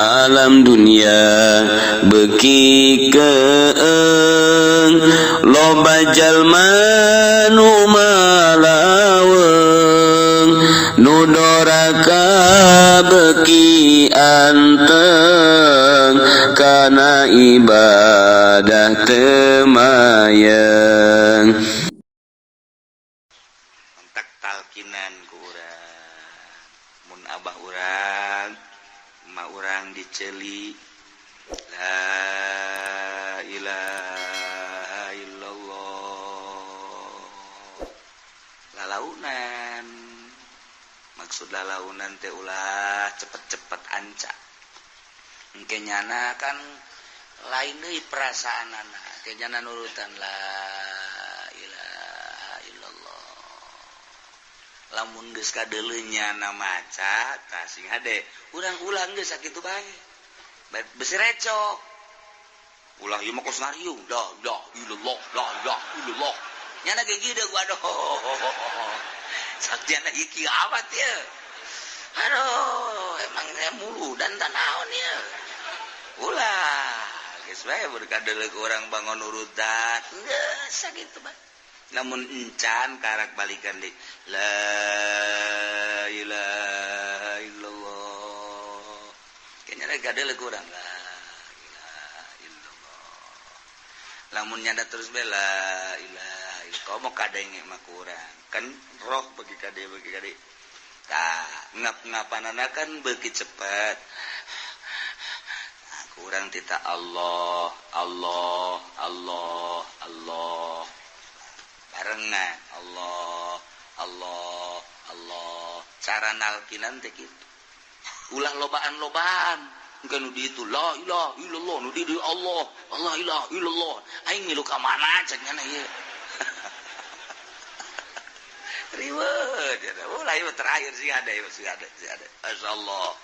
Alam dunia beki keeng, loba jalma nu malaweng, nu doraka beki anteng kana ibadah teu mayeng. Kontak talkinan ku urang, mun abah urang, emak urang diceli, la ilaha illallah, lalaunan. Maksud lalaunan teh ulah cepet-cepet ancak. Engke nyana kan lain deui perasaan anak nyana nurutan la ilaha illallah. Lamun geus kadeuleu nyana maca tah, sing hade urang ulang, geus sakitu bae, besi recok. Ulah ieu mah kos ngariung, la ilaha illallah, la ilaha illallah, nyana ge gideg. Waduh, saktiana ieu kieu amat ya. Aduh, emangnya mulu dan tanaon ya. Ulah, geus bae berkadeuleu urang bangun urutan geus sakitu bae. Namun encan karak balikan di la ilaha illallah, kayaknya kadeuleu urang la ilaha illallah. Lamun nyanda terus be la ilaha illallah, komo kadenge mah kurang kan roh bagi kade bagi kade. Tah, ngap-ngapanana kan beuki cepet kurang tita Allah, Allah, Allah, Allah, barengan Allah, Allah, Allah. Cara nalkinan teh kitu, ulah lobaan-lobaan. Engke nu di itu la ilaha illallah, nu di dieu Allah, Allah, ilaha illallah, aing milu ka mana cek nyana ieu. Riweuh ulah ieu. Terakhir sih ada ieu, sih ada, sih ada. Masyaallah,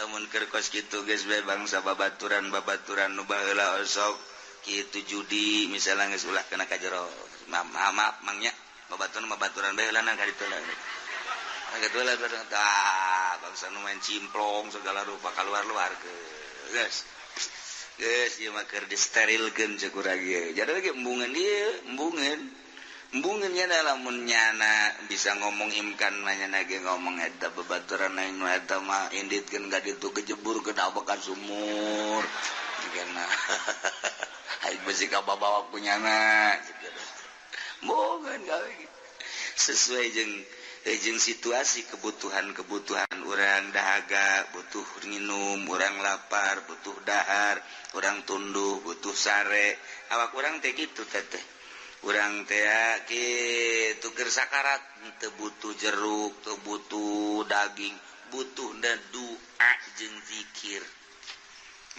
lamun keur kos kitu geus bae bangsa babaturan babaturan nu baheula osok kitu judi misalnya, geus ulah kena ka jero. Maaf, maaf mangnya, babaturan babaturan bae heula ka ditu lah. Gitu lah, tah bangsa nu main cimplong segala rupa keluar-luar ke geus geus ieu mah keur disterilkeun cek urang ieu. Jadi lagi embungeun ieu, embungeun embungeun nya. Lamun nyana bisa ngomong imkan mah nyana ge ngomong, eta babaturan aing nu eta mah inditkeun ka ditu, kejebur ke ka sumur karena aing besi ka babawa ku nyana. Embungeun gawe sesuai jeung jeung situasi kebutuhan-kebutuhan orang. Dahaga butuh minum, orang lapar butuh dahar, orang tunduh butuh sare. Awak orang teh gitu teteh, urang teh gitu keur sakarat teu butuh jeruk, teu butuh daging, butuh doa jeung zikir.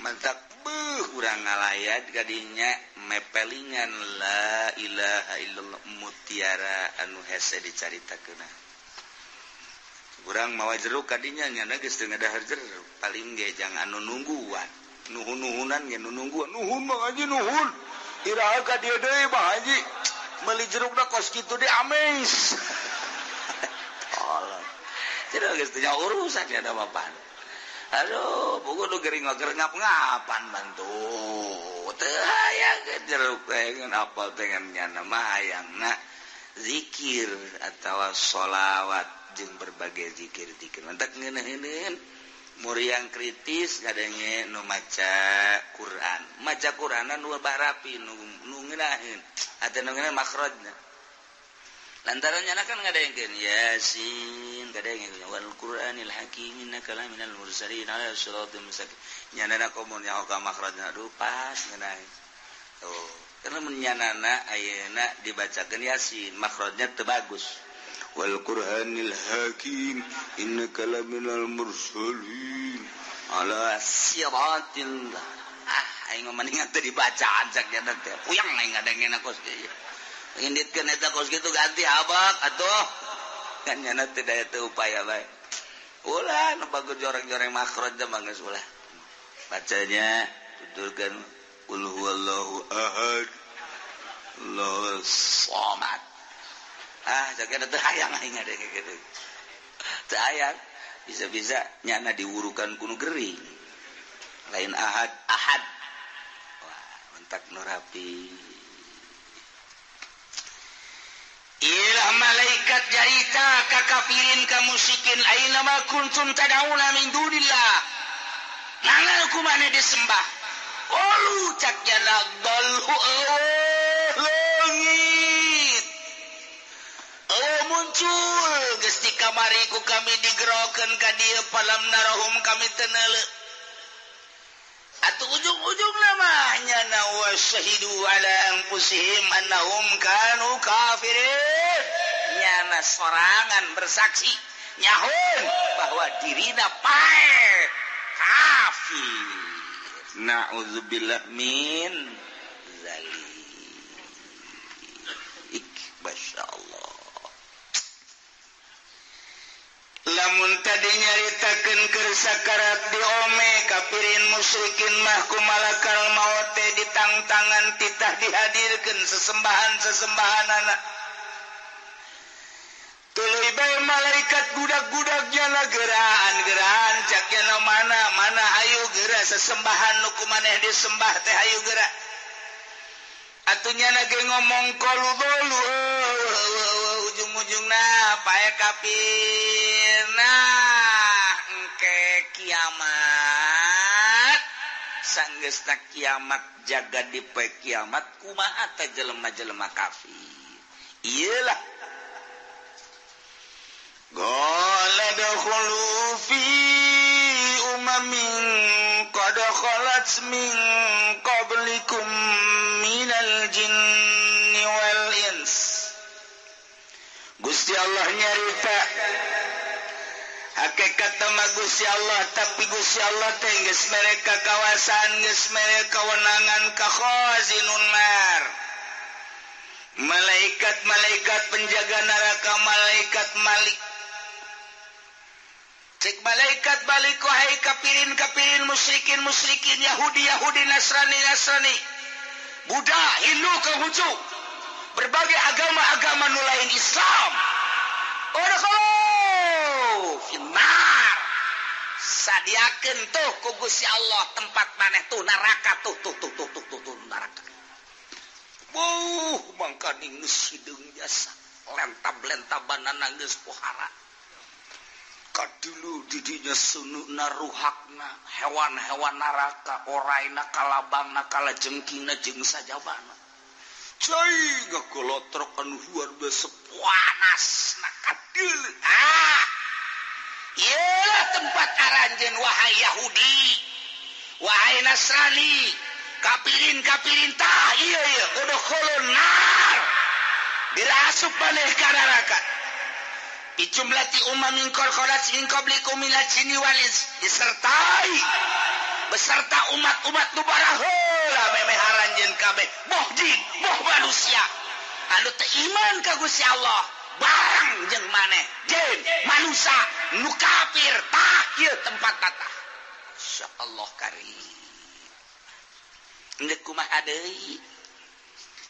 Mantap beuh, urang ngalayat kadinya mepelingan la ilaha illallah, mutiara anu hese dicaritakeun. Urang mawa jeruk kadinya, nyana geus teu ngadahar jeruk, paling ge jang anu nungguan, nuhun-nuhunan ge nu nungguan. Nuhun, Bang Haji, nuhun, iraha ka dieu deui, Bang Haji, meuli jerukna kos kitu di ames. Tolong, tidak geus teu urusan ya ada mapan. Aduh, buku nu gering mah keur ngap-ngapan bantu teu hayang jeruk teh, apal teh nyana mah hayangna zikir atau sholawat jeung berbagai zikir-zikir. Mantap ngeunaheun muriang kritis kadenge nu maca Quran, maca Quranan nu barapi, nu nu ngeunaheun atau nu ngeunaheun makhrajna, lantaran nyana kan ngadengkeun Yasin, kadenge wal Qur'anil hakim innaka laminal mursalin ala siratal mustaqim, nyana komo nyaho ka makhrajna. Aduh, pas ngeunaheun tuh, karena menyanana ayeuna dibacakeun Yasin makhrajnya teu bagus, wal Qur'anil hakim innaka laminal mursalin ala siratil, ah aing mah mendingan teu dibaca cak nya teh, puyeng aing ngadengkeun kos kieu. Inditkeun eta kos kitu, ganti abak atuh kan nyana teu daya teu upaya bae. Ulah nu bagus joreng-joreng makhraj mah geus ulah, bacanya tuturkeun qul huwallahu ahad Allahus samad. Ah, jaga teu hayang aing ngadenge kitu, teu hayang. Bisa-bisa nyana diwurukan ku nu gering. Lain ahad, ahad. Wah, mentak nu rapi. Ilah malaikat jarita ka kafirin ka musyrikin aina ma kuntum tad'una min dunillah. Nana ku maneh disembah. Olu cak jana dalhu langit. Oh muncul geus di kamari ku kami digerokeun ka dieu palam narahum kami teu neuleuh. Atuh ujung-ujung namanya na wasyahidu ala anfusihim annahum kanu kafirin. Nyana sorangan bersaksi nyahun bahwa dirina pae kafir. Na'udzubillah min zalik. Masyaallah. Lamun tadi nyaritakeun keur sakarat diome kafirin musyrikin mah ku malakal maut teh ditangtangan titah dihadirkeun sesembahan-sesembahanana. Tuluy bae malaikat budak-budaknya na geraan-geraan cak nya mana mana ayo geura sesembahan nu ku maneh disembah teh ayo geura. Atunya na ge ngomong kolu dolu ujung-ujungna pae kafir. Nah engke kiamat sanggeusna kiamat jaga di poe kiamat kumaha teh jelema-jelema kafir. Iyalah qala dakhulu fi umamin qad khalat min qablikum minal jinni wal ins. Gusti Allah nyarita hakikat mah Gusti Allah, tapi Gusti Allah teh geus mere kakawasan, geus mere kawenangan ka khazinun nar. Malaikat-malaikat penjaga neraka, malaikat Malik. Cek malaikat balik wahai kafirin kafirin musyrikin musyrikin Yahudi Yahudi Nasrani Nasrani Buddha Hindu Konghucu berbagai agama-agama nu lain Islam. Udkhulu finnar. Sadiakeun tuh ku Gusti Allah tempat maneh tuh neraka tuh tuh tuh tuh tuh tuh, tuh neraka. Wuh mangkaning geus hideung jasa lentab-lentabanana geus pohara. Kadulu didinya sununa ruhakna hewan-hewan neraka oraina kalabangna kalajengkingna jeung sajabana. Cai ngakolotrok anu luar biasa panasna kadulu. Ah. Iyalah tempat aranjeun wahai Yahudi, wahai Nasrani, kafirin-kafirin tah ieu ieu udkhulun nar. Dirasup maneh ka neraka. Ijumlati umamin qad min qablikum minal jinni wal ins disertai beserta umat-umat nu baraheula memeh aranjeun kabeh boh jin boh manusia anu teu iman ka Gusti Allah bareng jeung maneh jin manusia nu kafir tah ieu tempat tata. Insyaallah karim endek kumaha deui.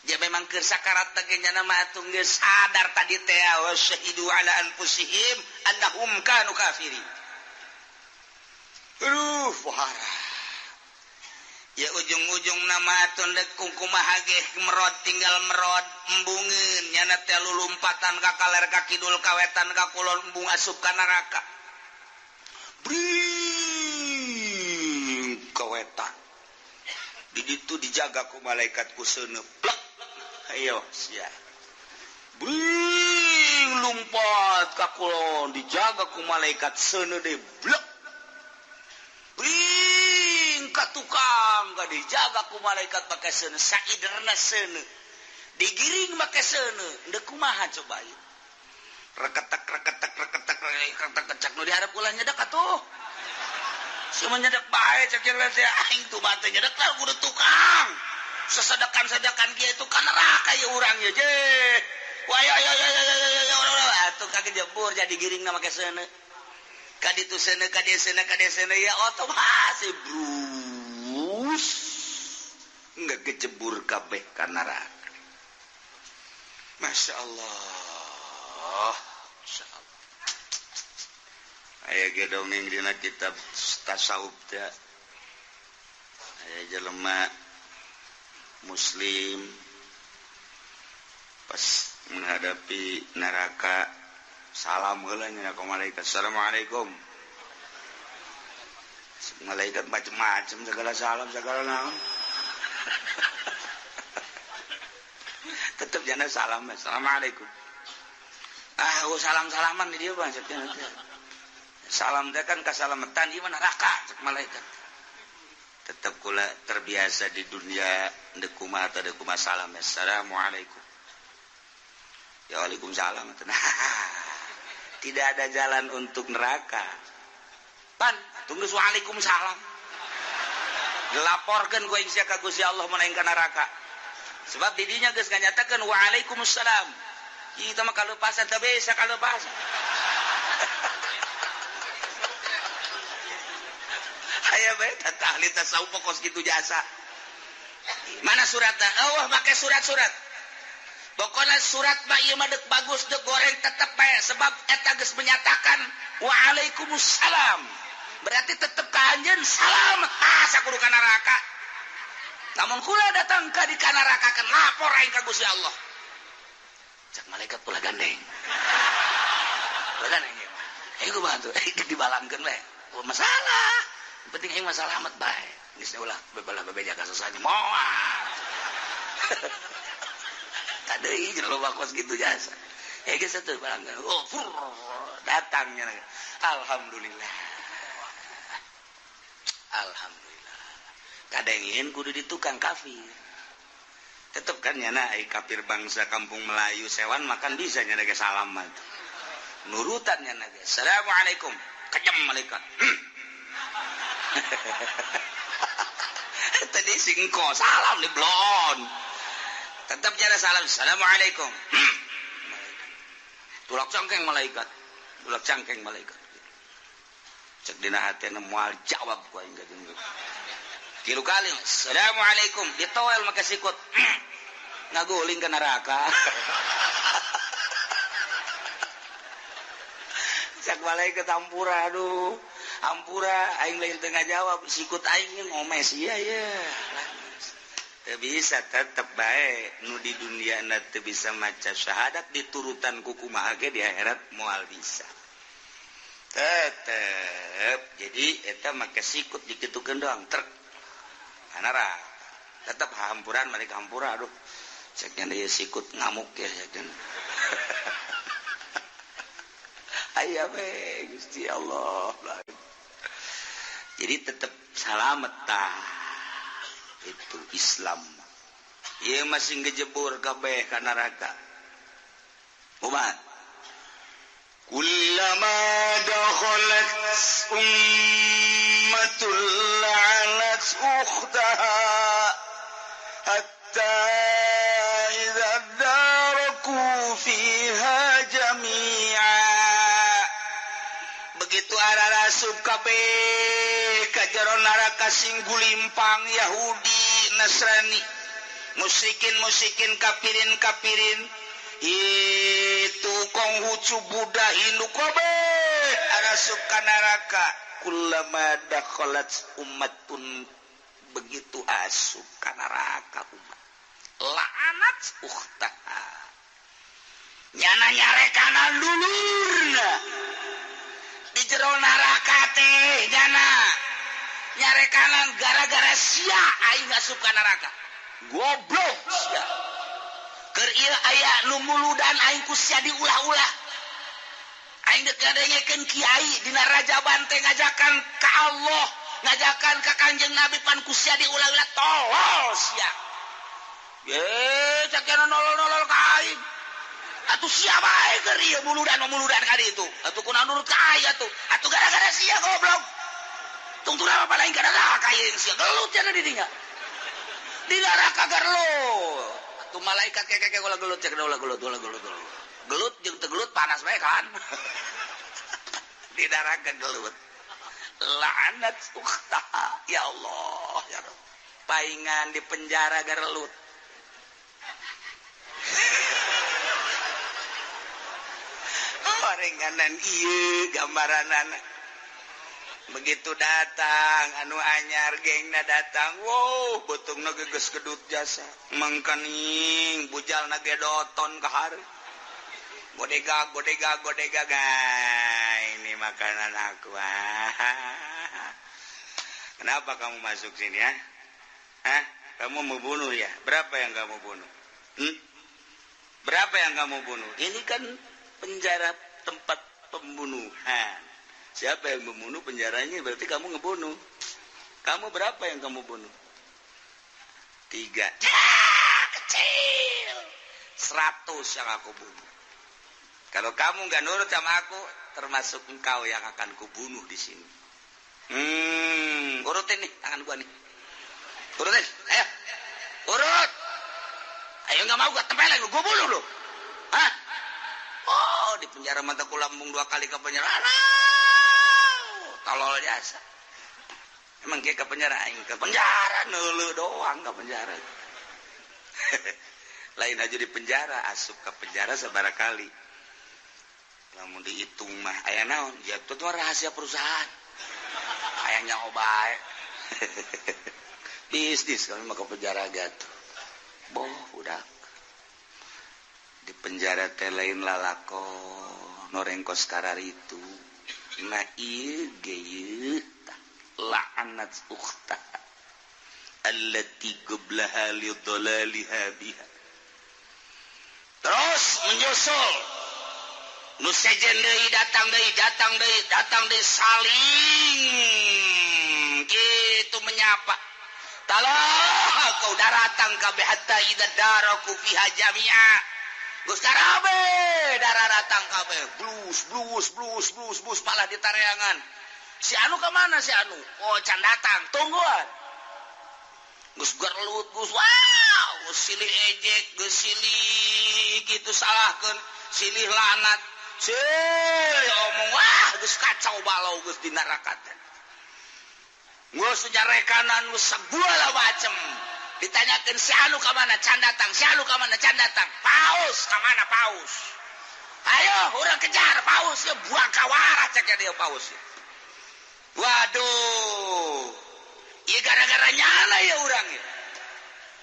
Dia memang keur sakarat teh nya mah atuh geus sadar tadi teh wa syahidu ala anfusihim annahum kanu kafirin. Aduh pohara. Ya ujung-ujung nama atuh deuk kumaha ge merod tinggal merod embungeun nyana teh lulumpatan ka kaler ka kidul ka wetan ka kulon embung asup ka neraka. Bring ka wetan. Di ditu dijaga ku malaikat ku seuneu plek. Ayo sia. Bring lumpat ka kulon dijaga ku malaikat seuneu deui blek. Bring ka tukang ka dijaga ku malaikat make seuneu saiderna seuneu. Digiring make seuneu deuk kumaha coba ieu. Reketek reketek reketek reketek cak nu diharap ulah nyedek atuh. Si menyedek bae cak ieu teh aing tuh mah teh nyedek lah kudu tukang. Sesedekan-sedekan kieu itu ka neraka ieu urang ieu je. Wah ayo ayo ayo ayo atuh kagejebur jadi giringna make seuneu. Ka ditu seuneu ka dieu seuneu ka dieu seuneu ya otomatis brus ngegejebur kabeh ka neraka. Masya Allah. Masya Allah. Aya ge dongeng dina kitab tasawuf teh. Aya jelema muslim pas menghadapi neraka salam heula nya ka malaikat, assalamualaikum. Malaikat macem-macem segala salam segala naon. Tetep jana salam, assalamualaikum. Ah, oh salam-salaman di dia bang. Salam teh kan kasalamatan ieu mah neraka cek malaikat. Tetep kula terbiasa di dunia deuk kumaha teh deuk kumaha salam, assalamualaikum. Ya waalaikumsalam. Tidak ada jalan untuk neraka. Pan, tunggu waalaikumsalam. Dilaporkeun ku aing sia ka Gusti Allah mun aing ka neraka. Sebab didinya geus nganyatakeun waalaikumsalam. Itu mah kalepasan teu bisa kalepasan. Aya bae tah ahli tasawuf kos kitu jasa. Mana suratna? Eueuh make surat-surat. Pokoknya surat mah ieu mah deuk bagus deuk goreng tetep bae sebab eta geus menyatakan waalaikumsalam. Berarti tetep ka anjeun salam asa kudu ka neraka. Lamun kula datang ka di ka neraka kan lapor aing ka Gusti Allah. Cak malaikat pula gandeng. Pula gandeng ieu mah. Aing kumaha tuh? Dibalangkeun we. Oh, masalah. Yang penting aing mah salamet bae. Geus ulah bebelah bebeja ka sasanya. Moal. Tadi jeung loba kos kitu jasa. Eh geus atuh balangkeun. Oh, datangnya. Alhamdulillah. Alhamdulillah. Kadengin kudu di tukang kafir. Tetep kan nyana ai kafir bangsa kampung Melayu sewan makan bisa nyana ge salam mah. Nurutan nyana ge. Assalamualaikum. Kejam malaikat. Tadi singko salam di blon. Tetep nyana salam. Assalamualaikum. Tulak cangkeng malaikat. Tulak cangkeng malaikat. Cek dina hatena moal jawab ku aing ka jeung. Tilu kali assalamualaikum ditoel make sikut. Ngaguling ke neraka. Cak malaikat ampura aduh. Ampura aing lain teu ngajawab sikut aing ngomes ieu ye. Teu bisa tetep bae nu di dunia na teu bisa maca syahadat diturutan ku kumaha ge di akhirat moal bisa. Tetep jadi eta make sikut dikitukeun doang trek. Neraka. Tetep hampuran mereka hampura aduh. Ceknya dia sikut ngamuk ya ceknya. Aya we Gusti Allah. Jadi tetep salamet tah. Itu Islam. Ieu masih ngejebur kabeh ka neraka. Kumaha? Kullama dakhalat ummatul la'anat ukhtaha hatta idza daraku fiha jami'a. Begitu ararasup kabeh ka jero neraka sing gulimpang Yahudi, Nasrani, musyrikin-musyrikin, kafirin-kafirin, itu Konghucu, Buddha, Hindu kabeh arasup ka neraka. Kullama dakhalat ummatun, begitu asup ka neraka umat la'anat ukhtaha, nyana nyarekana dulurna di jero neraka teh, nyana nyarekanan gara-gara sia aing asup ka neraka, goblok sia. Keur ieu aya nu muludan aing ku sia diulah-ulah. Aing deuk ngadengekeun kiai dina Rajaban teh ngajakan ka Allah, ngajakan ka Kanjeng Nabi pan ku sia diulah-ulah, tolol sia. Ye, cakena nolol-nolol ka aing. Atuh sia bae keur ieu muludan-muludan ka ditu. Atuh kunaon nurut ka aing atuh. Atuh gara-gara sia goblok. Tungtung apa lain ka neraka ieu sia gelut cenah di dinya. Di neraka gelut. Atuh malaikat keke ulah gelut cek ulah gelut ulah gelut. Gelut jeung teu gelut panas bae kan. Di neraka gelut. La'anat ukhtaha. Ya Allah, ya Rabb. Paingan di penjara gelut. Paringanan ieu gambaranana. Begitu datang anu anyar, gengna datang, wow, beuteungna geus kedut jasa mangkaning bujalna ge doton ka hareup, bodega bodega bodega. Ini makanan aku. Kenapa kamu masuk sini ya? Hah? Kamu mau bunuh ya? Berapa yang kamu bunuh? Hmm? Berapa yang kamu bunuh? Ini kan penjara, tempat pembunuhan. Siapa yang membunuh penjaranya, berarti kamu ngebunuh. Kamu berapa yang kamu bunuh? Tiga. Ya, kecil. 100 yang aku bunuh. Kalau kamu nggak nurut sama aku, termasuk engkau yang akan kubunuh di sini. Urutin nih tangan gua nih. Urutin, ayo. Urut. Ayo, nggak mau gua tempelin, gua bunuh lu. Hah? Oh, di penjara mata lambung dua kali ke penjara. Tolol jasa. Emang kayak ke penjara, aing ke penjara nulu doang ke penjara. Lain aja di penjara, asup ke penjara sabaraha kali. Lamun dihitung mah aya naon? Ya itu tuh rahasia perusahaan. Ayahnya obae. Bisnis kami mah ke penjara gitu. Boh, udah. Di penjara teh lain lalako noreng kos kararitu. Nah, ieu ge ieu la'anat ukhtaha allati qablaha li dhalaliha biha. Terus menyusul nu sejen deui, datang deui, datang deui, datang deui, saling gitu menyapa. Talah kau daratang kabeh, hatta idza daraku fiha jami'a. Geus karabe daratang kabeh, blus blus blus blus blus, malah ditareangan. Si anu ke mana, si anu? Oh, can datang, tungguan. Geus gerlut, geus wow, geus silih ejek, geus silih gitu salahkeun, silih lanat, silih omong, wah, geus kacau balau geus di neraka teh. Geus nyarekanan, geus segala macem. Ditanyakeun, si anu ka mana? Can datang. Si anu ka mana? Can datang. Paus ka mana, paus? Ayo urang kejar paus ya, buang kawara cek dia paus. Waduh, ieu gara-gara nyala ya urang ya.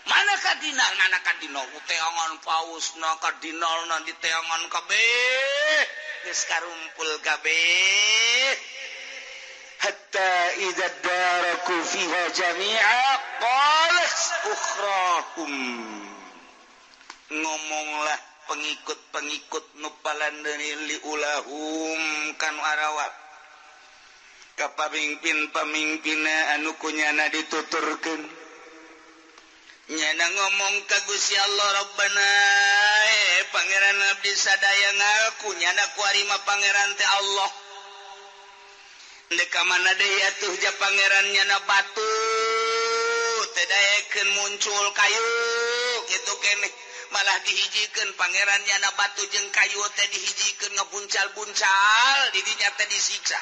Mana kardinal? Mana kardinal? Teangan paus na kardinal na diteangan kabeh. Geus karumpul kabeh. Hatta idza daraku fiha jami'a qalat ukhrahum. Ngomonglah pengikut-pengikut nu palandeuni liulahum kanu arawat ka pamimpin-pamimpinna anu kunyana dituturkeun. Nyana ngomong ka Gusti Allah, Rabbana, eh Pangeran, abdi sadaya ngaku nyana kuari mah Pangeran teh Allah. Dek ka mana deui atuh ja Pangeran? Nyana batu teh daekeun muncul kayu kitu keneh, malah dihijikeun Pangeran. Nyana batu jeung kayu teh dihijikeun, ngebuncal-buncal didinya teh disiksa.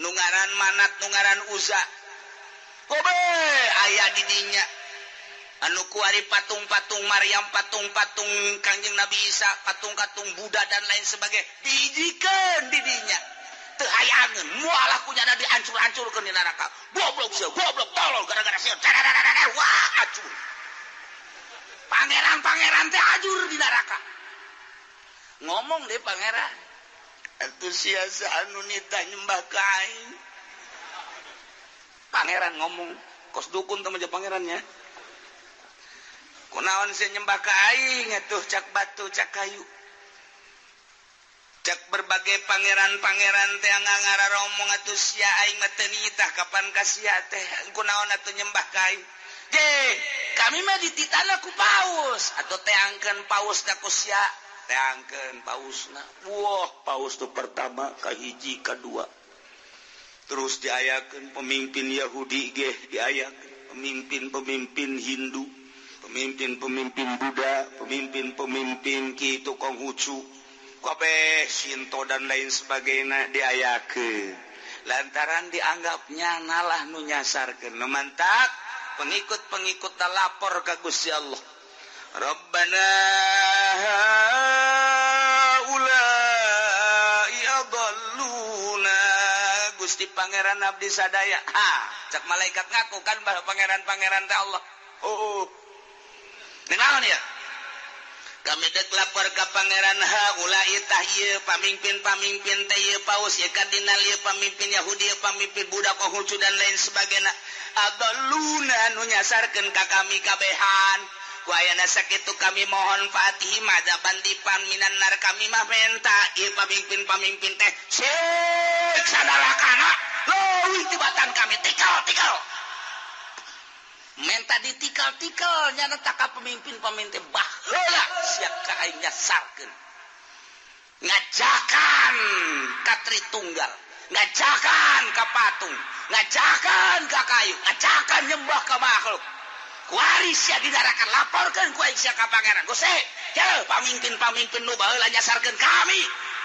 Nu ngaran Manat, nu ngaran Uza, kobe aya didinya anu kuari patung-patung Maryam, patung-patung Kangjeng Nabi Isa, patung-patung Buddha dan lain sebagainya dihijikeun didinya, teu hayangeun, mualah kunyana diancur-ancurkeun di neraka. Goblok sia, goblok, tolol, gara-gara sia, wah, acur. Pangeran-pangeran teh ajur di neraka. Ngomong deh pangeran, atuh sia anu nita nyembah ka aing. Pangeran ngomong kos dukun teh mah pangerannya. Kunaon sia nyembah ka aing atuh? Cak batu, cak kayu, cak berbagai pangeran-pangeran teh ngararomong, atuh sia, aing mah teu nitah kapan ka sia teh, kunaon atuh nyembah ka aing? Je, kami mah dititana ku paus. Atau teangkeun paus ku sia, teangkeun pausna. Wah, paus tuh pertama, kahiji, kedua. Terus diayakeun pemimpin Yahudi ge diayakeun, pemimpin-pemimpin Hindu, pemimpin-pemimpin Buddha, pemimpin-pemimpin kitu Konghucu, kabeh Shinto dan lain sebagainya diayakeun. Lantaran dianggapnya nalah nu nyasarkeun. Nu mantak pengikut-pengikut lapor ke Gusti Allah. Rabbana haula'i adalluna. Gusti. Gusti Pangeran abdi sadaya. Ha, cak malaikat ngaku kan bahwa pangeran-pangeran teh Allah. Oh. Naon ya? Kami dek lapor ka pangeran haula tah ieu pamimpin-pamimpin teh ieu paus ieu kardinal ieu pamimpin Yahudi ieu pamimpin Buddha Konghucu dan lain sebagainya. Adalluna nu nyasarkeun ka kami kabehan. Ku ayana sakitu kami mohon fatih madzaban dipan minan nar, kami mah menta ieu pamimpin-pamimpin teh siksa narakana leuwih tibatan kami tikal-tikal. Menta ditikal-tikal nyana taka pemimpin-pemimpin baheula siap ka aing nyasarkeun. Ngajakan ka Tritunggal, ngajakan ka patung, ngajakan ka kayu, ngajakan nyembah ka makhluk. Kuari sia didarakan laporkeun ku aing sia ka pangeran. Gusti, ya pamimpin-pamimpin nu baheula nyasarkeun kami,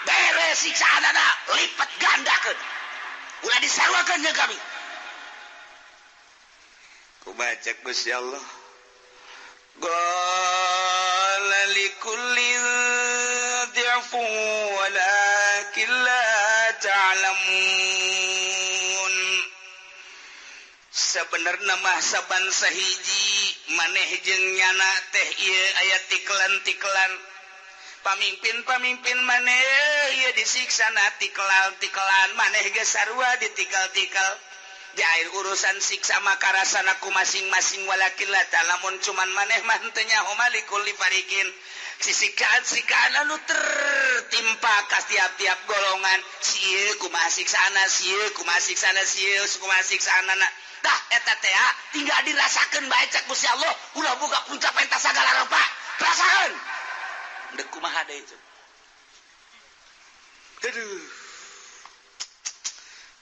bere siksaanana lipat gandakeun. Ulah disaruakeun jeung kami. Kumaha cek Gusti Allah? Qala likullin dhi'fun walakin la ta'lamun. Sebenarnya mah saban sahiji maneh jeung nyana teh ieu aya tiklan-tiklan. Pamimpin-pamimpin maneh ieu disiksa na tiklan-tiklan, maneh geus sarua ditikal-tikal. Jair urusan siksa maka rasana ku masing-masing walakin la ta'lamun, cuman maneh mah henteu nyaho malikul farikin. Sisikaan-sikaan anu tertimpa ka tiap-tiap golongan. Sieu kumaha siksaana, sieu kumaha siksaana, sieu kumaha siksaana. Dah eta teh tinggal dirasakeun bae cek Gusti Allah, ulah buka puncak pentas sagala rupa. Rasakeun. Deuk kumaha deui cek. Aduh.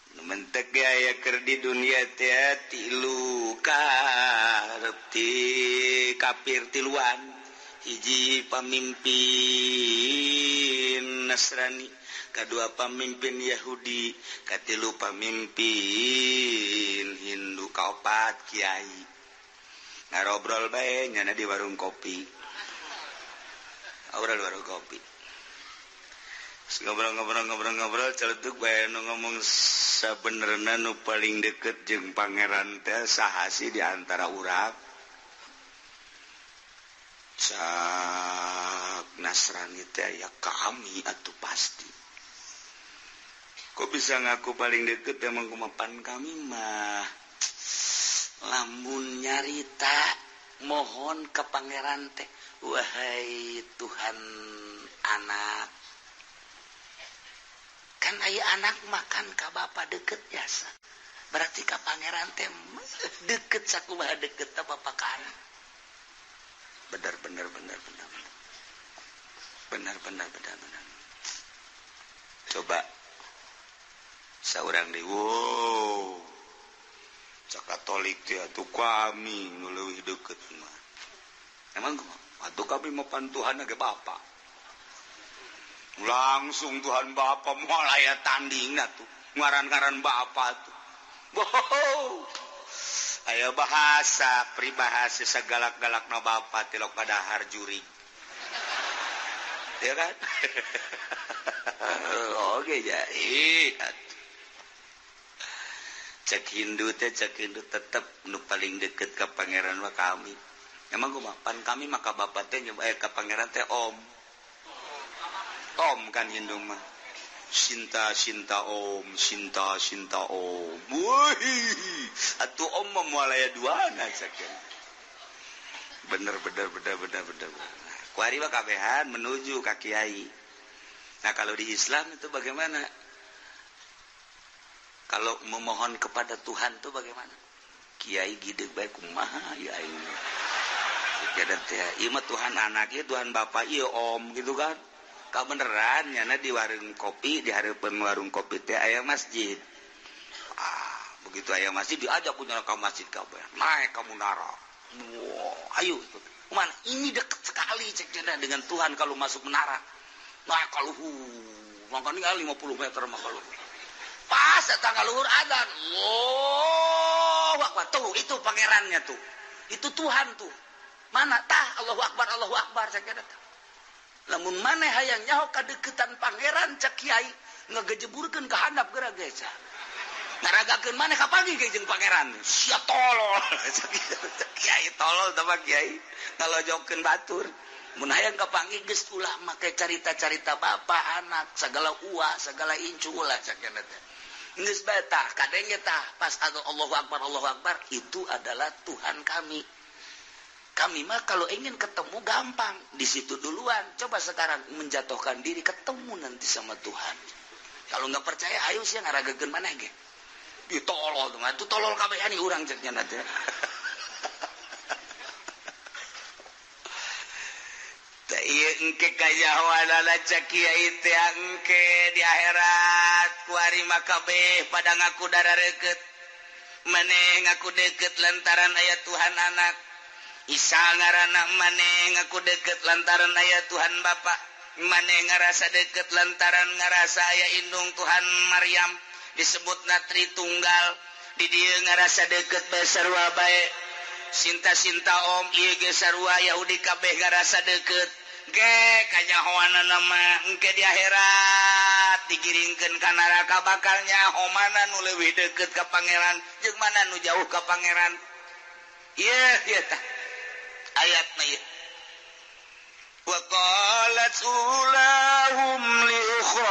Nu mentek ge aya keur di dunia teh tilu karep ti kafir tiluan. Hiji pamimpin Nasrani, kedua pamimpin Yahudi, katilu pamimpin Hindu, kaopat kiai. Ngarobrol bae nyana di warung kopi. Obrol warung kopi. Ngobrol-ngobrol-ngobrol-ngobrol celetuk bae nu ngomong sabenerna nu paling deket jeung pangeran teh saha sih di antara urang? Cak Nasrani teh ya kami atuh pasti. Kok bisa ngaku paling deket emang kumapan kami mah lamun nyarita mohon ke pangeran teh, wahai Tuhan anak. Kan aya anak makan ka bapa deket jasa. Berarti ka pangeran teh deket sakumaha deket ta bapa ka anak. Benar benar benar benar. Benar benar benar benar. Coba saurang deui, wow. Cak Katolik teh atuh kami nu leuwih deukeut mah. Emang kumaha? Atuh kami mah pan Tuhan ge bapa. Langsung Tuhan Bapa moal aya tandingna tuh. Ngaran-ngaran Bapa tuh. Wow. Aya bahasa peribahasa sagalak-galakna bapa tilok padahar jurig. Ya kan? Oke ya. Cek Hindu teh cek Hindu tetep nu paling deket ka pangeran mah kami. Emang kumaha? Pan kami mah ka bapa teh ka pangeran teh om. Om kan Hindu mah. Sinta sinta om, sinta sinta om. Wih, atuh om mah moal aya duana sakeun. Bener bener bener bener bener. Kuari mah kabehan menuju ka kiai. Nah, kalau di Islam itu bagaimana? Kalau memohon kepada Tuhan itu bagaimana? Kiai gideg bae kumaha ya aing. Jadi teh ieu mah Tuhan anak ieu Tuhan bapak ieu om gitu kan. Ka beneran nyana di warung kopi, di hareupeun warung kopi teh aya masjid. Ah, begitu aya masjid diajak punya ke masjid kabeh. Naik ka munara. Wow, ayo. Mana ini dekat sekali cek cenah dengan Tuhan kalau masuk menara. Naik ka luhur. Mangkana 50 meter mah ka luhur. Pas datang ka luhur adzan. Allahu Akbar. Tuh, itu pangerannya tuh. Itu Tuhan tuh. Mana tah Allahu Akbar, Allahu Akbar cek cenah. Lamun maneh hayang nyaho kadeukeutan pangeran cek kiai ngagejeburkeun ka handap geura geus. Ngaragakeun maneh kapanggih ge jeung pangeran. Sia tolol. Kiai tolol tah kiai. Ngalojokeun batur. Mun hayang kapanggih geus ulah make carita-carita bapak anak segala uwa segala incu ulah cakena teh. Geus bae tah kadenge tah pas Allahu Akbar Allahu Akbar itu adalah Tuhan kami. Kami mah kalau ingin ketemu gampang di situ duluan. Coba sekarang menjatuhkan diri ketemu nanti sama Tuhan. Kalau nggak percaya ayo sih ngaragakeun maneh ge. Ditolol tuh, itu tolol kabeh ani urang cek nya teh. Teh ieu engke kajahoanana cek kiai teh engke di akhirat kuari mah kabeh pada ngaku darareukeut. Maneh ngaku deukeut lantaran aya Tuhan anak. Isa ngaranna maneh ngaku deukeut lantaran aya Tuhan Bapa. Maneh ngarasa deukeut lantaran ngarasa aya indung Tuhan Maryam disebutna Tritunggal. Di dieu ngarasa deukeut bae sarua bae. Sinta-sinta om ieu ge sarua Yahudi kabeh ngarasa deukeut. Ge kanyahoanana mah engke di akhirat digiringkeun ka neraka bakal nyaho mana nu leuwih deukeut ka pangeran jeung mana nu jauh ka pangeran. Ieu ieu tah ayatna ieu. Wa qalat ulahum li ukhrahum,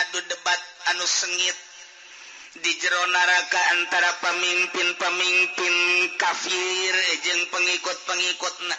adu debat anu sengit di jero neraka antara pemimpin-pemimpin kafir jeung pengikut-pengikutna.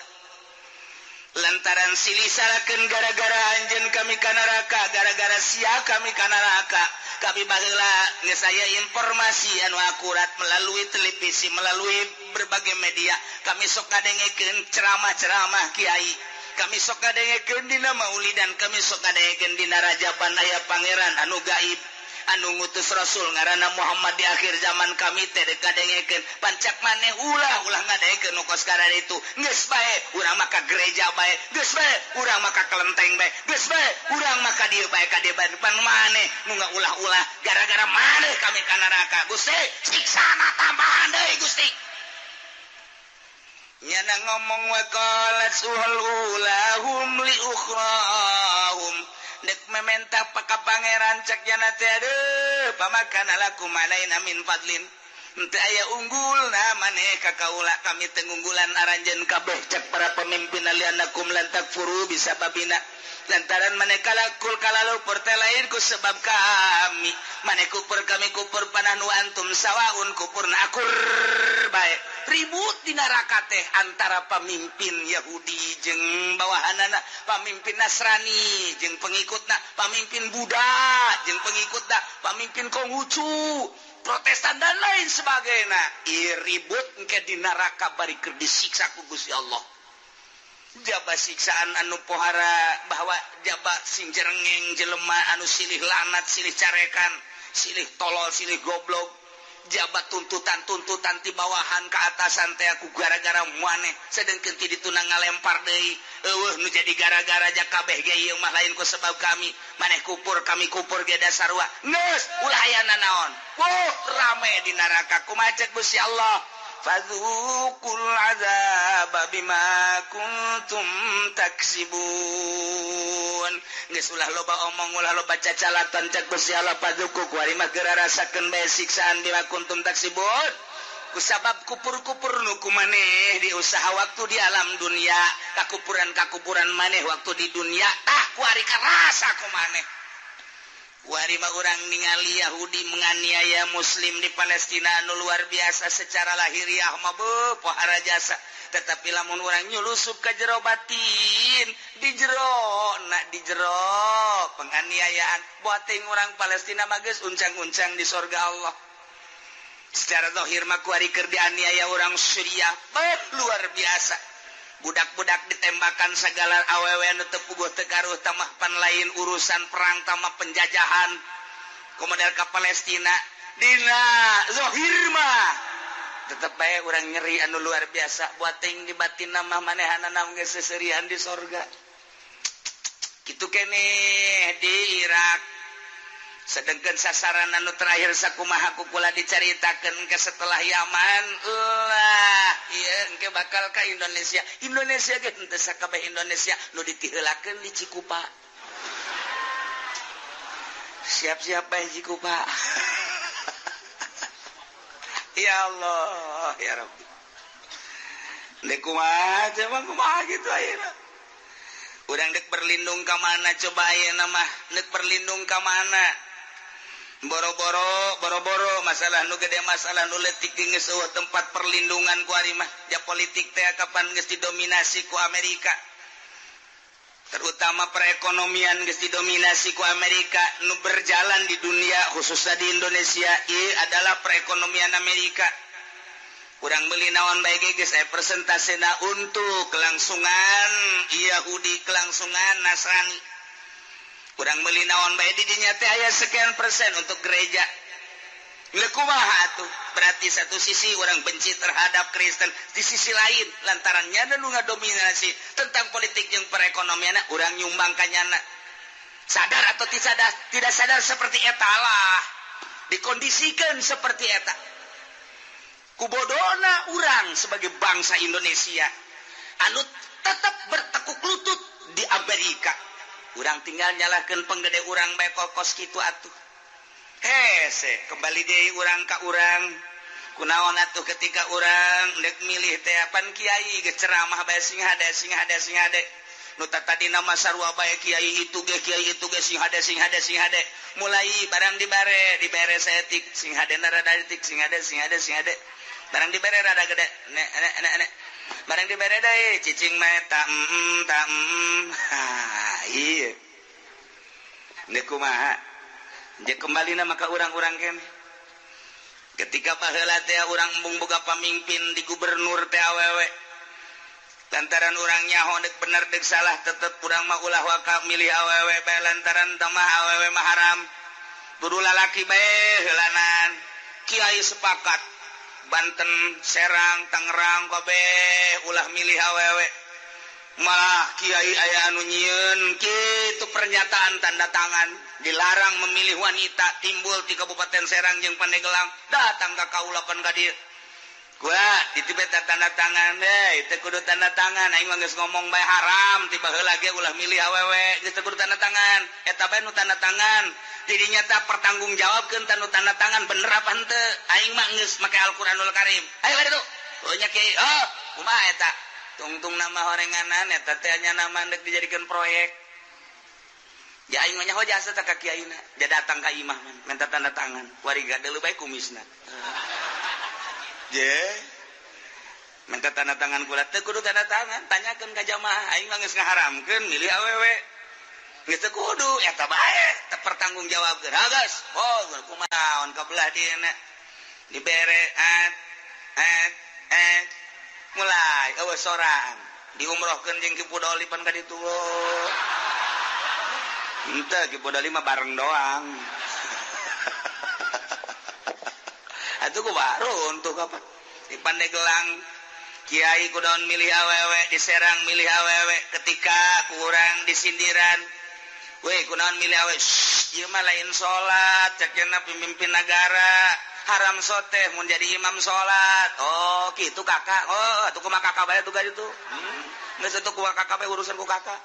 Lantaran silih salakeun gara-gara anjeun kami ka neraka, gara-gara sia kami ka neraka. Kami baheula geus aya informasi anu akurat melalui televisi, melalui berbagai media. Kami sok ngadengekeun ceramah-ceramah kiai, kami sok ngadengekeun dina maulidan, kami sok ngadengekeun dina rajaban aya pangeran anu gaib anu ngutus rasul ngaranna Muhammad di akhir zaman. Kami teh dek ngadengekeun pancak maneh ulah ulah ngadengekeun nu kos karana itu. Geus bae urang mah ka gereja bae, geus bae urang mah ka kelenteng bae, geus bae urang mah ka dieu bae ka dieu bae. Pan maneh nu ngaulah-ulah gara-gara maneh kami ka neraka. Gusti siksana tambahan deui Gusti. Nyana ngomong wa qalat ulahum li ukhrahum, dek mementa paka pangeran cek jana teh aduh pamakana lakum alaina min fadlin, henteu aya unggulna maneh ka kaula, kami teu ngunggulan aranjeun kabeh cek para pemimpin alianakum lan takfuru bisababina, lantaran maneh kalakul kalalupur teh lain ku sebab kami, maneh kupur kami kupur panahnu antum sawaun kupurna akur bae. Ribut di neraka teh antara pemimpin Yahudi jeung bawahanana, pemimpin Nasrani jeung pengikutna, pemimpin Buddha jeung pengikutna, pemimpin Konghucu, Protestan dan lain sebagainya. Ribut engke di neraka bari keur disiksa ku Gusti Allah. Jaba siksaan anu pohara bahwa jaba sing jerengeng jelema anu silih lanat, silih carekan, silih tolol, silih goblok. Jaba tuntutan-tuntutan ti bawahan ke atasan teh aku gara-gara maneh, sedengkeun ti dituna ngalempar deui. Eueuh nu jadi gara-gara ja kabeh ge ieu mah lain ku sebab kami, maneh kupur kami kupur ge dasarua. Geus ulah aya nanaon. Wuh rame di neraka kumaha cek Gusti Allah. Fadzuqul azaba bima kuntum taksibun. Geus ulah loba omong, ulah loba cacalatan cek Gusti Allah. Fadzuqu kuari mah geura rasakeun bae siksaan bima kuntum taksibun. Kusabab kupur-kupur nu kumaneh di usaha waktu di alam dunia, kakupuran-kakupuran maneh waktu di dunia, tah kuari karasa kumaneh. Kuari mah urang ningali Yahudi menganiaya Muslim di Palestina anu luar biasa secara lahiriah mah beuh pohara jasa. Tetapi lamun urang nyulusup ka jero batin, di jero na di jero penganiayaan buating urang Palestina mah geus uncang-uncang di sorga Allah. Secara zahir mah kuari keur dianiaya urang Suriah beuh luar biasa. Budak-budak ditembakan segala awewe anu teu puguh teu garuh tamah pan lain urusan perang tamah penjajahan komodel ka Palestina dina zahir mah tetep bae urang nyeri anu luar biasa buating di batinna mah manehanana geus seserian di sorga. Kitu keneh di Irak. Sedengkeun sasaran anu terakhir sakumaha kukula dicaritakeun ke setelah Yaman lah ieu engke bakal ka Indonesia. Indonesia ge henteu sakabeh Indonesia nu ditiheulakeun di Cikupa. Siap-siap bae jiku, Pak. Ya Allah, ya Rabbi. Dek kumaha coba, kumaha gitu ayeuna? Urang dek berlindung ka mana coba ayeuna mah? Dek berlindung ka mana? Boro-boro, boro-boro masalah nu gede, masalah nu leutik geus euweuh tempat perlindungan ku ari mah. Ja politik teh kapan geus didominasi ku Amerika, terutama perekonomian geus didominasi ku Amerika. Nu berjalan di dunia, khususnya di Indonesia, ieu adalah perekonomian Amerika. Kurang beli naon bae geus aya persentasena untuk kelangsungan Yahudi, kelangsungan Nasrani. Kurang beli naon bae di dinya teh aya sekian persen untuk gereja. Leuh, kumaha atuh? Berarti satu sisi orang benci terhadap Kristen, di sisi lain lantarannya nu ngadominasi tentang politik yang perekonomian, orang nyumbang kanyana. Sadar atau tidak sadar, tidak sadar seperti eta lah. Dikondisikan seperti eta. Kubodona urang sebagai bangsa Indonesia anu tetap bertekuk lutut di Amerika. Urang tinggal nyalahkan penggede urang bae kos kitu atuh. Hese, kembali deui urang ka urang. Kunaon atuh ketika urang dek milih teh, pan kiai geus ceramah bae sing hade, sing hade, sing hade. Nu tadi nama sarua bae, kiai itu ge, kiai itu ge, sing hade, sing hade, sing hade. Mulai barang dibere, dibere saeutik, sing hade rada etik, sing hade, sing hade, sing hade. Barang dibere rada gede, nek nek nek nek. Barang dibere deui cicing mah ta ta. Ha, iya. Nek kumaha? Dia kembali nama ke orang-orang kene. Ketika baheula teh urang embung boga pamimpin di gubernur teh awewe. Lantaran urang nyaho dek bener dek salah tetep urang mah ulah waka milih awewe bae, lantaran mah awewe mah haram. Kudu lalaki bae heulanan. Kiai sepakat Banten, Serang, Tangerang kabeh ulah milih awewe. Malah kiai aya anu nyieun kitu pernyataan tanda tangan dilarang memilih wanita, timbul di Kabupaten Serang jeung Pandeglang, datang ke kaula pan ka dieu. Gua ditibet tanda tangan deh, teu kudu tanda tangan, aing mah geus ngomong bae haram ti baheula ge ulah milih awewe, geus teu kudu tanda tangan. Eta bae nu tanda tangan. Jadi nyata pertanggungjawabkeun nu tanda tangan bener apa henteu. Aing mah geus make Al-Qur'anul Karim. Ayo ka ditu. Oh nya kiai, oh, kumaha eta? Tungtung nama horenganan eta teh nya nama dek dijadikan proyek. Ya aing mah nyaho jasa teh ka kiaina. Dia datang ka imah minta tanda tangan. Wari gadeuleu bae kumisna. Je. Minta tanda tangan kula teu kudu tanda tangan, tanyakeun ka jamaah. Aing mah geus ngaharamkeun milih awewe. Geus teu kudu eta bae teu pertanggungjawabkeun. Ha geus. Oh, kumaha ka belah dieuna. Dibere at at at mulai eueuh sorang diumrohkeun jeung Ki Pudoli pan ka ditu. Henteu, Ki Pudoli mah bareng doang. Atuh ku baru untuk apa? Di Pandeglang kiai kudaon milih awewe, di Serang milih awewe, ketika kurang disindiran. Weh, kunaon milih awewe? Shh, ieu mah lain salat, cek pemimpin negara. Haram soteh mun jadi imam salat. Oh, gitu kakak. Oh, atuh kumaha kakak bae tuh itu. Geus atuh kumaha kakak bae, urusan ku kakak.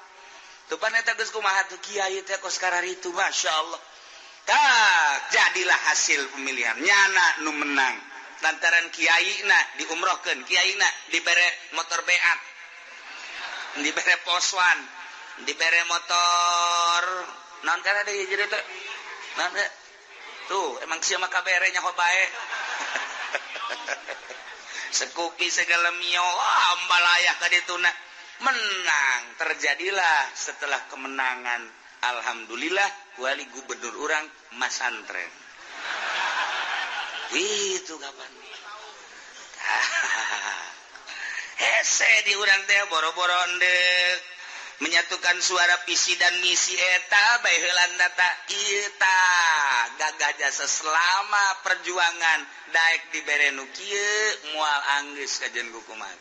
Tuh pan eta geus kumaha tuh kiai teh kos kararitu, masyaallah. Tak jadilah hasil pemilihan nyana nu menang lantaran kiai na diumrohkeun, kiai na dibere motor beat, dibere poswan, dibere motor naon kana deui jadi teh naon teh tuh, emang sia mah kabere nyaho bae, Scoopy segala Mio. Wah, ambalayah ka dituna menang. Terjadilah setelah kemenangan, alhamdulillah wali gubernur urang masantren itu kapan hese di urang teh, boro-boro endek menyatukan suara visi dan misi eta bae heulan data eta gagah jasa selama perjuangan daek dibere nu kieu moal anggeus kajen kumaha.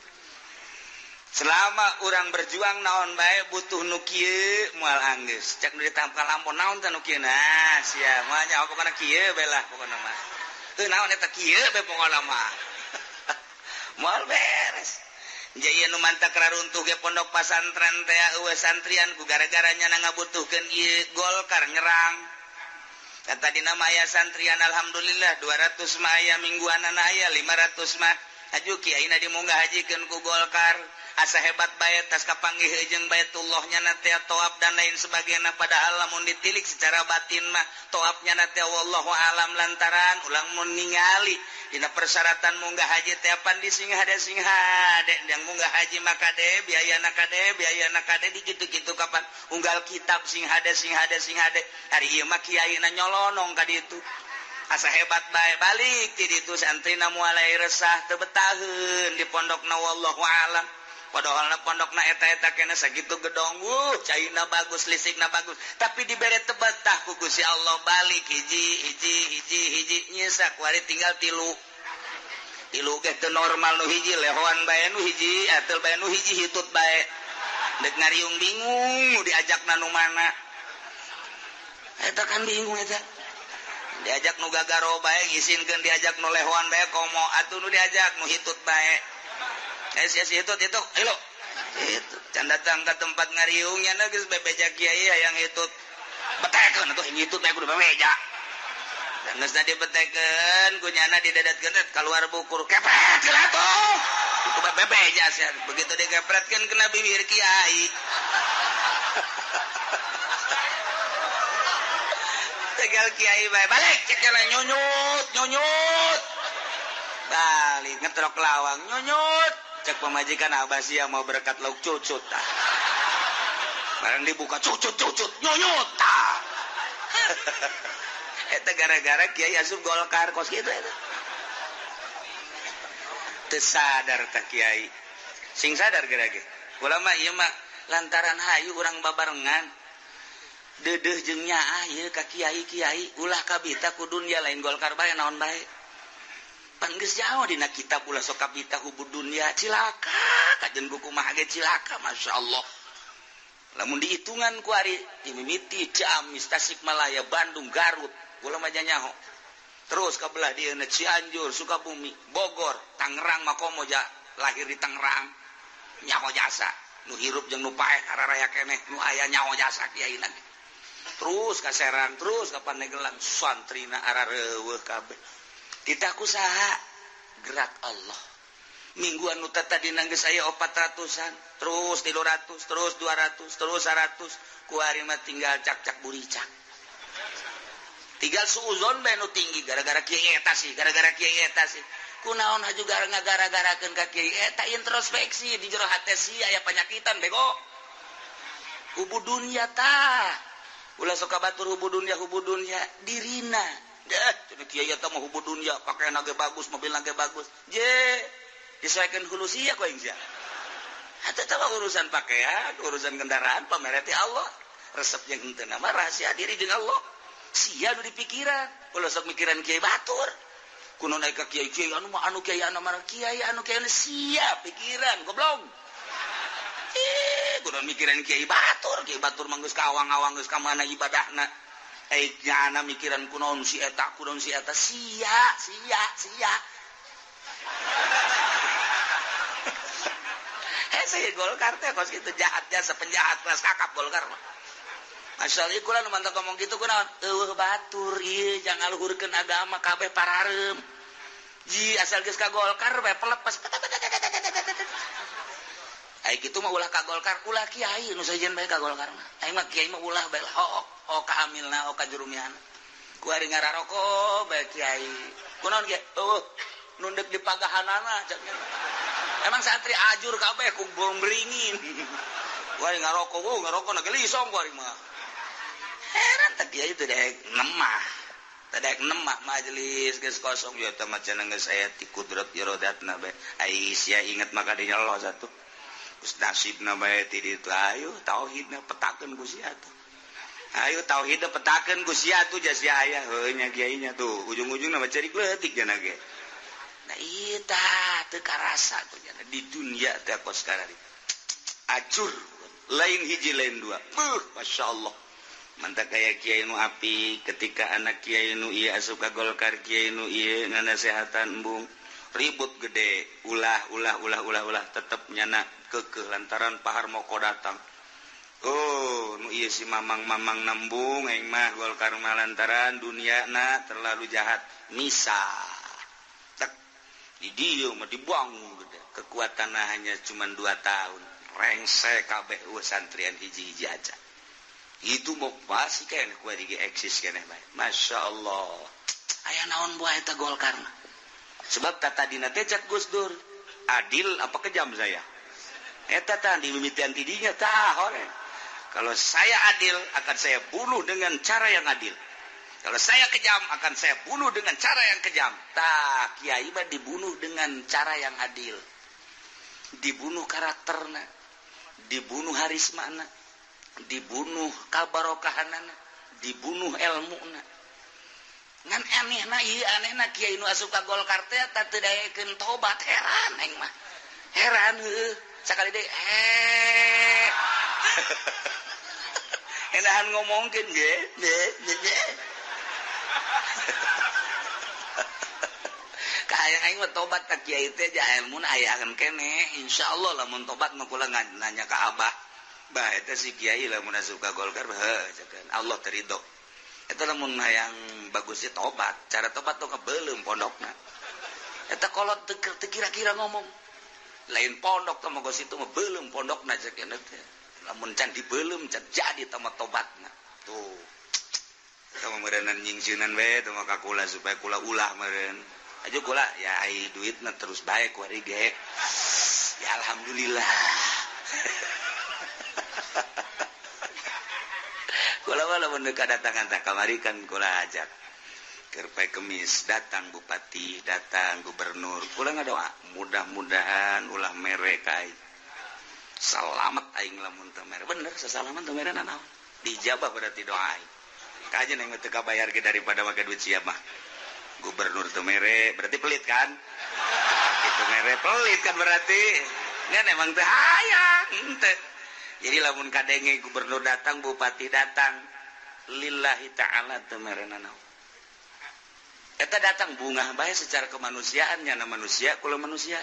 Selama urang berjuang naon bae butuh nu kieu moal anggeus. Cek nu ditampal lampon naon teh nu kieu, nah sia moal nya pokona kieu bae lah, pokona mah teu naon eta kieu bae, pokona mah moal beres. Jaya nu mantak raruntuh ge pondok pasantren teh eueuh santrian ku gara-gara nyana ngabutuhkeun ieu Golkar nyerang. Dan tadi nama aya santrian alhamdulillah 200 mah aya mingguanan aya 500 mah. Aju kiai na dimunggah hajikeun ku Golkar. Asa hebat bae tas kapanggih jeung Baitullahnya na teh, toab dan lain sebagainya, padahal lamun ditilik secara batin mah toabnya na teh wallahu alam, lantaran ulang mun ningali dina persyaratan munggah haji teh apan di sing hade sing hade yang munggah haji maka kade biaya na kade biaya na kade di kitu-kitu kapan unggal kitab sing hade sing hade sing hade. Hari ieu mah kiai na nyolonong ka ditu, asa hebat bae. Balik ti ditu santrina mulai resah, teu betaheun di pondokna, wallahu alam. Padahal na pondokna eta-eta kena sakitu gedong, caina bagus, listrikna bagus, tapi dibere teu betah ku Gusti Allah. Balik hiji hiji hiji hiji nyisa kuari tinggal tilu. Tilu ge teu normal, nu hiji lehoan bae, nu hiji atel bae, nu hiji hitut bae, dek ngariung bingung nu diajakna nu mana eta kan, bingung eta. Diajak nu gagaro bae ngisinkeun, diajak nu lehoan bae komo atuh, nu diajak nu hitut bae. Eh, si hitut itu hilo itu can datang ke tempat ngariungnya geus bebeja kiai hayang hitut, betekeun atuh hitut bae kudu bebeja. Dan geus dibetekeun ku nyana didedatkeun, keluar bukur, kepret heula atuh itu bebeja sia. Begitu dikepretkeun kena bibir kiai. Tegal kiai bae balik cek nyunyut nyunyut, balik ngetrok lawang nyunyut. Cek pemajikan, "Abah sia mau berkat lauk cucut tah." Barang dibuka, cucut cucut nyunyut tah. Eta gara-gara kiai asup Golkar kos kitu eta. Teu sadar tah kiai. Sing sadar gara ge. Ulama ieu mah lantaran hayu urang babarengan. Deudeuh jeung nyaah ieu ka kiai-kiai ulah kabita ku dunya, lain Golkar bae, naon bae. Pan geus jauh dina kitab ulah sok kabita hubud dunya, cilaka kajen buku mah ge cilaka. Masya Allah, lamun dihitungan ku ari dimimiti Ciamis, Tasikmalaya, Bandung, Garut, kula mah nyaho, terus ka belah dieuna Cianjur, Sukabumi, Bogor, Tangerang, Makomo ja lahir di Tangerang nyaho jasa nu hirup jeung nu paeh araraya keneh nu aya nyaho jasa kiaina. Terus ka Serang, terus ka Pandeglang, santrina arareuweuh kabeh. Tidak usaha gerak Allah mingguan nu tadi geus aya 400-an, terus 300, terus 200, terus 100, kuari mah tinggal cak-cak buricak, tinggal suuzon bae nu tinggi, gara-gara kiai eta sih, gara-gara kiai eta sih. Kunaon haju gara ngagara-garakeun ka kiai eta? Introspeksi di jero hate sia aya panyakitan bego, hubu dunya tah. Ulah sok batur hubu dunya, hubu dunya dirina. Deh, jadi kiai eta mah hubu dunya, pakaian ge bagus, mobil ge bagus. Je, disesuaikan hulu sia ku aing sia. Eta teh urusan pakaian, urusan kendaraan, pamereti Allah. Resep jeung henteu mah rahasia diri jeung Allah. Sia nu dipikiran, ulah sok mikiran kiai batur. Kuno naik ka kiai, kiai anu mah anu, kiai anu mah kiai anu, kiai anu sia pikiran goblok. Eh, kuno mikiran kiai batur, kiai batur mah geus ka awang-awang, geus ka mana ibadahna. Eh, nyana mikiran kunaon si eta, kunaon si eta, sia, sia, sia. Eh, saya Golkar teh kos kitu jahat jasa penjahat kelas kakap Golkar mah. Masya Allah, kula nu mantap ngomong gitu kunaon? Eueuh batur ieu jangan ngaluhurkeun agama kabeh parareum. Ji asal geus ka Golkar bae pelepas. Ai kitu mah ulah ka Golkar, ulah kiai nu sejen bae ka Golkar mah. Aing mah kiai mah ulah bae hook, oh ka amilna, oh ka jurumiana. Ku ari ngararoko bae kiai. Kunaon kiai? Eueuh, nu deuk dipagahanana cak. Emang santri ajur kabeh ku bom beringin. Ku ari ngaroko, oh ngaroko na gelisong ku ari mah. Heran teh kiai teh daek nemah. Teh daek nemah majelis geus kosong ya teh mah cenah geus aya ti kudrat iradatna bae. Ai sia inget maka dinya Allah satu. Geus nasibna bae ti ditu, ayo tauhidna petakeun ku sia tuh. Ayo tauhidna petakeun ku sia tuh, jas sia aya heuh nya kiainya tuh ujung-ujungna mah cerik leutik cenah ge. Nah ieu tah teu karasa ku nya di dunia teh kos karari. Acur lain hiji lain dua. Beuh, Masya Allah. Mantap kayak kiai nu api ketika anak kiai nu ieu asup ka Golkar, kiai nu ieu nganasehatan embung ribut gede, ulah ulah ulah ulah ulah, tetep nyana kekeh lantaran Pak Harmoko datang. Oh, nu ieu si mamang-mamang nembung aing mah Golkar mah lantaran duniana terlalu jahat. Misah. Tek di dieu mah dibuang gede. Kekuatan hanya cuma 2 tahun. Rengse kabeh eueuh santrian hiji-hiji aja. Itu mau pasti keneh ku di eksis keneh bae. Masya Allah. Aya naon buah eta Golkar mah. Sebab tadina teh cak Gus Dur, adil apa kejam saya? Eta tah dimimitian tidinya tah hore. Kalau saya adil akan saya bunuh dengan cara yang adil. Kalau saya kejam akan saya bunuh dengan cara yang kejam. Tah kiai mah dibunuh dengan cara yang adil. Dibunuh karakterna, dibunuh harismana, dibunuh kabarokahanana, dibunuh elmuna. Ngan anehna ieu anehna kiai nu asup ka Golkar teh teu daekeun tobat, heran aing mah. Heran heueuh. Sakali deui enahan ngomongkeun ge ge. Kahayang aing mah tobat ka kiai teh ja elmuna ayakeun keneh. Insyaallah lamun tobat mah kula nanya ka abah. Bah eta si kiai lamun asup ka Golkar heuh cekan Allah terido. Eta lamun hayang bagusnya tobat, cara tobat tuh kebelum pondokna. Eta kolot teu kira-kira ngomong. Lain pondok teh mah geus itu mah belum pondokna cek teh. Lamun can dibelum can jadi teh mah tobatna. Tuh. Eta mah meureunnan nyingsieunan we teh mah ka kula supaya kula ulah meureun. Aja kula ya ai duitna terus bae ku ari ge. Ya alhamdulillah. Kula mah lamun kadatangan tah kamari kan kula ajak. Keur poe Kemis datang bupati, datang gubernur. Kula ngadoa mudah-mudahan ulah mere ka aing. Salamet aing lamun teu mere. Bener sasalaman teu mere nanaon. Dijabah berarti doa aing. Kajen aing teu kabayar ge daripada make duit sia mah. Gubernur teu mere berarti pelit kan? Bupati teu mere pelit kan berarti. Ngan emang teu hayang henteu. Jadi lamun kadenge gubernur datang, bupati datang, lillahi ta'ala teu mere nanaon. Eta datang bungah bae secara kemanusiaan nyana manusia kula manusia.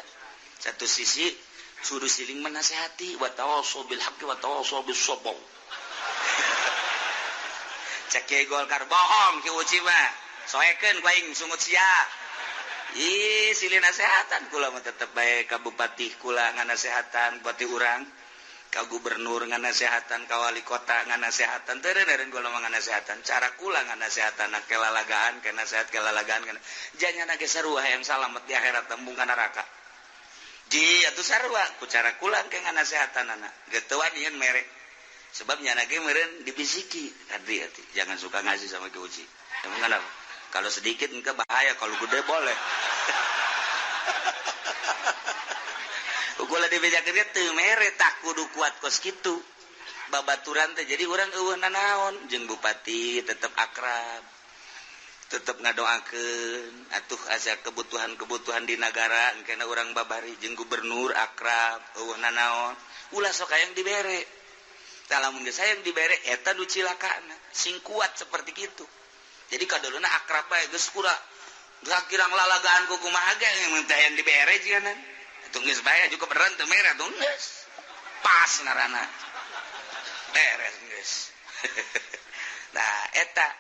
Satu sisi suruh siling menasehati wa tawassaw bil haqqi wa tawassaw bis sabr. Cek kiai Golkar bohong ki Uci mah. Soekeun ku aing sungut sia. Ih, silih nasehatan kula mah tetep bae ka bupati kula nganasehatan bupati urang. Ka gubernur nganasehatan, ka wali kota nganasehatan, teu reureun kula mah nganasehatan. Cara kula nganasehatan kelalagaan, ke nasehat kelalagaan kana. Janyana ge sarua hayang salamet di akhirat tembung ka neraka. Ji atuh sarua ku cara kula ke nganasehatanana. Geutewan yeun mere. Sebab nyana ge meureun dibisiki tadi atuh jangan suka ngasih sama Ki Uci. Emang kenapa? Kalau sedikit engke bahaya, kalau gede boleh. Kula dibejakeun ge teu mere tak kudu kuat kos kitu. Babaturan teh jadi urang eueuh nanaon jeung bupati tetep akrab. Tetep ngadoakeun atuh asa kebutuhan-kebutuhan di nagara engkena urang babari jeung gubernur akrab eueuh nanaon. Ulah sok hayang dibere. Tah lamun geus hayang dibere eta nu cilakana sing kuat seperti kitu. Jadi kadoluna akrab bae geus kura. Kirang lalagaan ku kumaha ge mun teh hayang dibere jigana. Geus bae juga beneran teu mere tuh geus. Pas ngaranna. Beres geus. Nah eta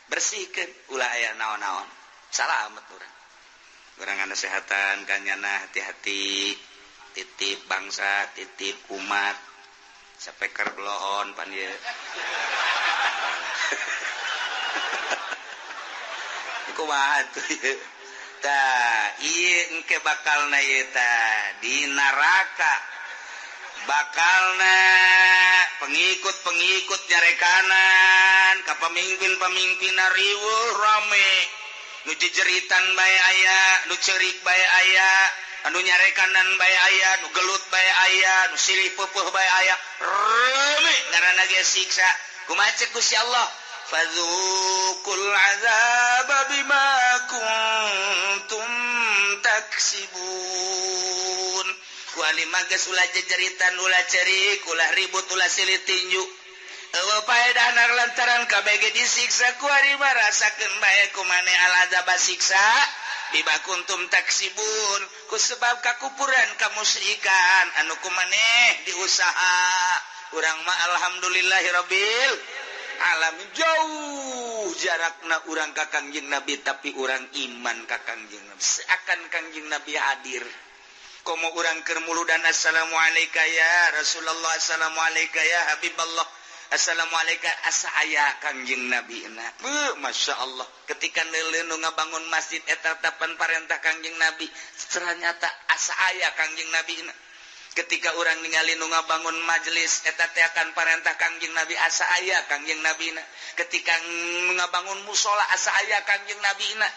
bersihkeun ulah aya naon-naon. Salamet urang. Urang nganasehatan ka nyana hati-hati, titip bangsa, titip umat. Sapeker bloon pan ieu. Kumaha atuh ieu? Tah, ieu engke bakalna ieu tah di neraka. Bakalna pengikut-pengikut nyarekanan ka pemimpin-pemimpinna riweuh rame. Nu jejeritan bae aya, nu ceurik bae aya, anu nyarekanan bae aya, nu gelut bae aya, nu silih peupeut bae aya. Rame ngaranna ge siksa. Kumaha ceuk Gusti Allah? Fadzuqul azaba bima kuntum taksibun. Ku alima geus ulah jejeritan, ulah cerik, ulah ribut, ulah silih tinju. Eueuh paedahna lantaran kabeh disiksa ku ari mah rasakeun bae ku maneh al azaba siksa bima kuntum taksibun ku sebab kakupuran kamusyrikan anu ku maneh diusaha. Urang mah alhamdulillahirabbil alamin jauh jarakna urang ka Kangjeng Nabi tapi urang iman ka Kangjeng Nabi. Seakan Kangjeng Nabi hadir. Komo urang keur muludan assalamualaikum ya Rasulullah, assalamualaikum ya Habiballah, assalamualaikum asa aya Kangjeng Nabi na. Masya Allah ketika neuleuh nu ngabangun masjid eta tapan parentah Kangjeng Nabi ternyata asa aya Kangjeng Nabi na. Ketika urang ningali nu ngabangun majelis eta teh akan parentah Kangjeng Nabi asa aya Kangjeng Nabi na. Ketika ngabangun musola asa aya Kangjeng Nabi na.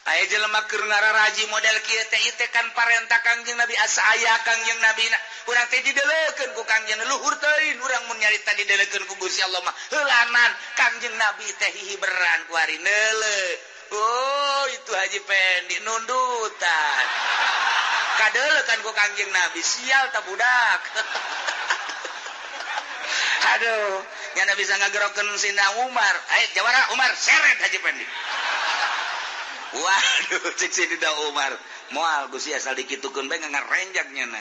Aya jelema keur ngararaji model kieu teh ieu teh kan parentah Kangjeng Nabi asa aya Kangjeng Nabi na. Urang teh didelekeun ku Kangjeng luhur teuing urang mun nyarita didelekeun ku Gusti Allah mah heulanan Kangjeng Nabi teh hihiberan ku ari neuleuh. Oh itu Haji Pendi nundutan. Kadelekan ku Kangjeng Nabi sial ta budak. Aduh, nyana bisa ngagerokeun Sina Umar. Ayo jawara Umar seret Haji Pendi. Waduh, cek Sina Umar. Moal Gusti asal dikitukeun bae ngarenjak nyana.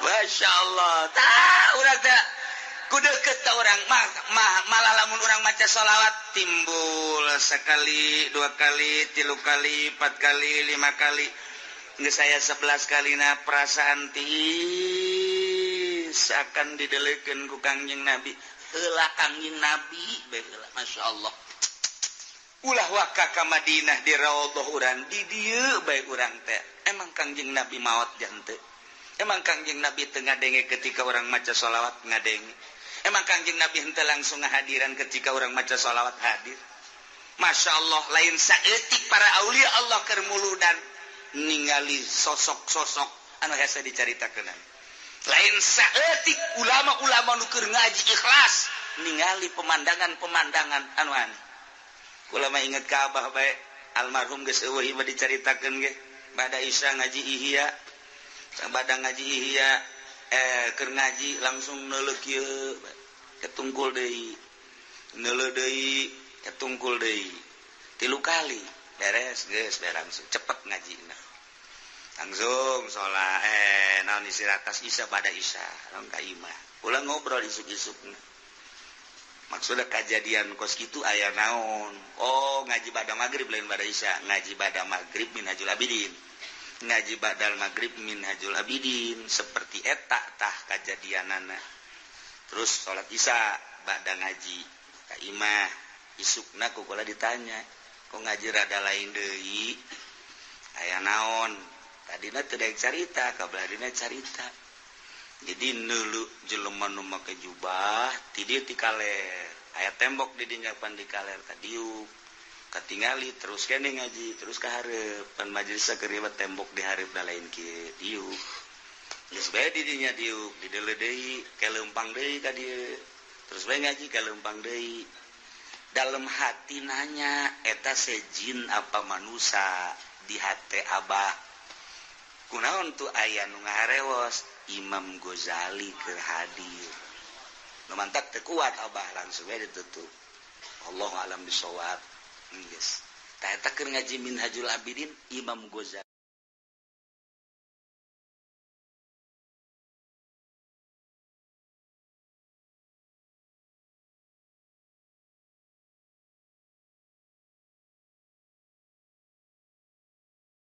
Masya Allah. Tah urang teh ku deukeut ta urang mah malah lamun urang maca sholawat timbul sekali, dua kali, tilu kali, empat kali, lima kali. Geus saya 11 kalina perasaan tiis akan didelekeun ku Kangjeng Nabi. Heula Kangjeng Nabi bae heula Masya Allah. Ulah waka ka Madinah di raudhah urang di dieu bae urang teh. Emang Kangjeng Nabi maot jante. Emang Kangjeng Nabi teu ngadenge ketika orang maca sholawat ngadenge. Emang Kangjeng Nabi henteu langsung ngahadiran ketika orang maca sholawat hadir. Masya Allah lain saeutik para aulia Allah keur muludan ningali sosok-sosok anu hese dicaritakeun. Lain saeutik ulama-ulama nu keur ngaji ikhlas ningali pemandangan-pemandangan anu aneh. Kula mah inget ka abah bae almarhum geus eueuh ieu dicaritakeun ge. Bada Isya ngaji Ihya. Bada ngaji Ihya keur ngaji langsung neuleuh kieu ketungkul deui. Neuleuh deui ketungkul deui. 3 kali beres geus beres langsung cepet ngajina. Langsung sholat naon istirahat tas Isya bada Isya langsung ka imah. Ulah ngobrol isuk-isukna. Maksudnya kejadian kos kitu aya naon? Oh, ngaji bada maghrib lain bada Isya, ngaji bada maghrib Minhajul Abidin. Ngaji badal maghrib Minhajul Abidin seperti eta tah kajadianana. Terus sholat Isya bada ngaji ka imah isukna ku kula ditanya, kok ngaji rada lain deui? Aya naon? Tadina teu daek carita, kabelah carita. Jadi neuleuh jelema nu make jubah ti dieu ti kaler. Aya tembok di dinya pan di kaler kadiuk. Katingali terus kene ngaji, terus ka hareup. Pan majelis keur tembok di hareup da lain kieu diuk. Geus bae di dinya diuk, dideuleuh deui, ke leumpang deui ka dieu. Terus bae ngaji ke leumpang deui. Dalam hati nanya, eta sejin apa manusa di hati abah? Kunaon tuh aya nu ngaharewos Imam Ghazali keur hadir. Nu mantak teu kuat abah langsung we ditutup. Allahu alam bisawab. Geus. Tah eta keur ngaji Minhajul Abidin Imam Ghazali.